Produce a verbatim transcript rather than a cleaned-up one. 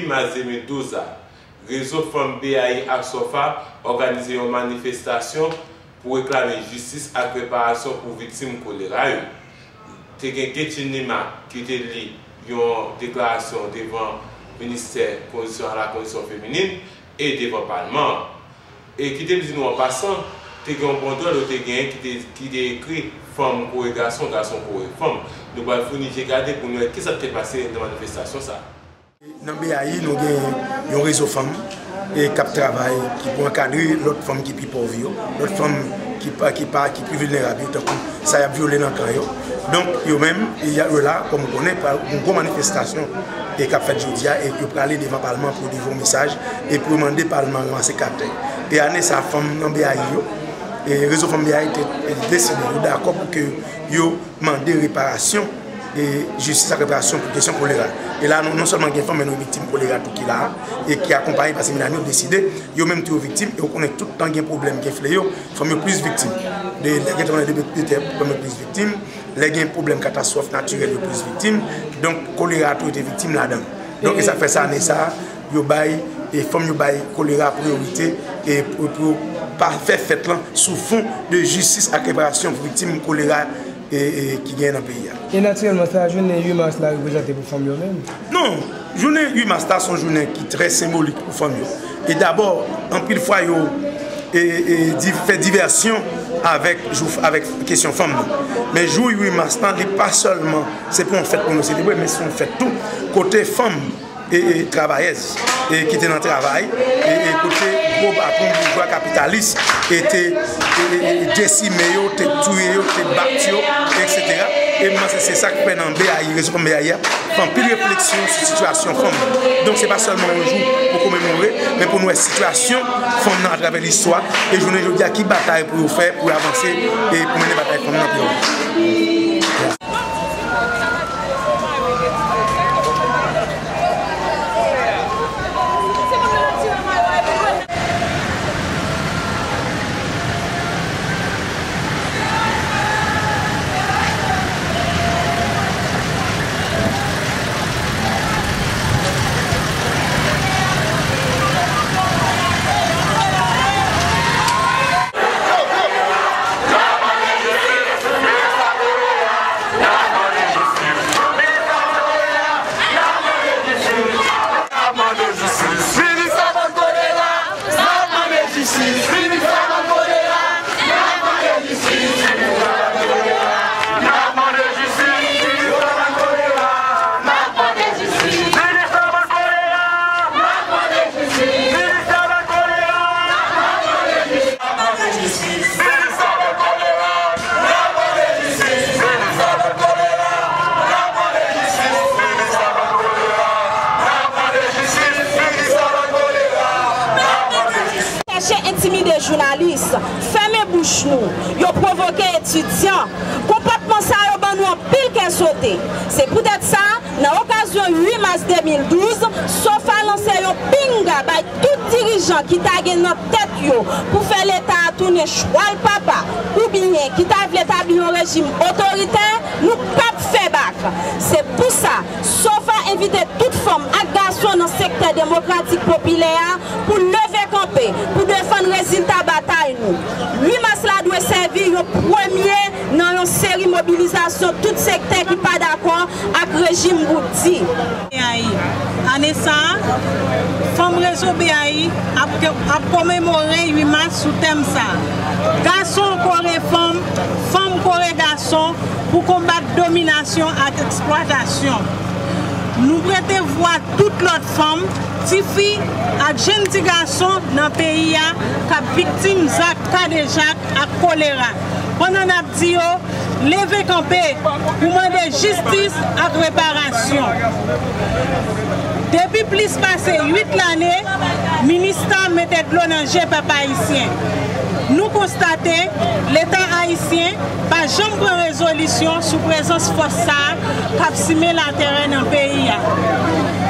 Mas de mil douz la, rezo fanm B A I ak SOFA òganize yon manifestasyon pou reklame jistis ak reparasyon pou viktim kolera yo. Te gen Getjin Nima ki te li yon deklarasyon devan Ministè Kondisyon a la Kondisyon Feminin e devan Palman an. E kite m di nou an pasan, te gen yon bandwòl yo te genyen ki te, ki te ekri: Fanm kore gason, gason kore fanm. Nou pral founi je gade pou nou wè kisa k te pase nan manifestasyon sa a. Nan B A I, nou gen yon rezo fanm e k ap travay, ki pou ankadre lòt fanm ki pi pòv yo, lòt fanm ki pa, ki pa, ki pi vilnerab yo, tankou sa y ap vyole nan kan yo. Donk, yo menm, y a, yo la, kòm ou konnen, pral gen yon gwo manifestasyon e k ap fèt jodi a, e yo prale devan Palman pou delivre yon mesaj e pou yo mande Palman ranmase katè. E ane sa, fanm nan B A I yo, e rezo fanm B A I te, te deside, yo dakò pou ke yo mande reparasyon e jistis ak reparasyon pou kesyon kolera. E la, nou non sèlman gen fanm, men nou gen viktim kolera tou ki la a, e ki akonpaye pa Semi Lami, yo deside, yo menm tou yo viktim, e ou konnen tout tan gen pwoblèm, gen fleyo, fanm yo plis viktim. De, lè gen tranblemanntè, fanm yo plis viktim, lè gen pwoblèm katastwòf natirèl, yo plis viktim. Donk, kolera tou rete viktim ladan. Donk, e sa k fè sa, ane sa a, yo bay, e fanm yo bay kolera priyorite, e pou, pou pa fè fèt lan sou fon de jistis ak reparasyon pou viktim kolera, e, e, ki genyen nan peyi a. E natirèlman, sa jounen uit mas la reprezante pou fanm yo menm? Non, jounen uit mas la se yon jounen ki trè senbolik pou fanm yo. E dabò, anpil fwa yo, e, e, di, fè divèsyon avèk jou, avèk kesyon fanm nan. Men jou uit mas lan, li pa sèlman se pou yon fèt pou nou selebre, men se yon fèt tou kote fanm e, e travayèz, e ki te nan travay, e, e kote gwo patwon boujwa kapitalis e te, e, e, e desime yo, te touye yo, te bat yo, etsetera. E m panse se sa k fè nan B A I, rezo fanm B A I a, fè anpil refleksyon sou sitiyasyon fanm. Donk, se pa sèlman yon jou pou komemore, men pou nou wè sitiyasyon fanm nan atravè listwa, e jounen jodi a, ki batay pou yo fè, pou yo avanse, e pou mennen batay fanm nan pi lwen. Chèche entimide jounalis, fèmen bouch nou, yo pwovoke etidyan. Konpòtman sa yo ban nou anpil kè sote. Se poutèt sa, nan okazyon uit mas de mil douz, SOFA lanse yon pinga bay tout dirijan ki ta gen nan tèt yo pou fè Leta a tounen chwal papa, oubyen ki ta vle tabli yon rejim otoritè, nou p ap fè bak. Se pou sa, SOFA envite tout fanm ak gason nan sektè demokratik popilè a pou leve kanpe, pou defann rezilta batay nou. Uit mas la dwe sèvi yon premye nan yon seri mobilizasyon tout sektè ki pa dakò ak rejim bout di. B A I. Ane sa a, fanm rezo B A I ap, ap komemore uit mas sou tèm sa a. Gason kore fanm, fanm kore gason pou konbat dominasyon ak eksplwatasyon. Nou prete vwa tout lòt fanm, tifi ak jenn ti gason nan peyi a k ap viktim zak kadejak ak kolera, pandan n ap di yo leve kanpe pou mande jistis ak reparasyon. Depi plis pase uit lane, Minista mete dlo nan je pèp ayisyen. Nou konstate Leta ayisyen pa janm pran rezolisyon sou prezans fòs sa a k ap simen laterè nan peyi a.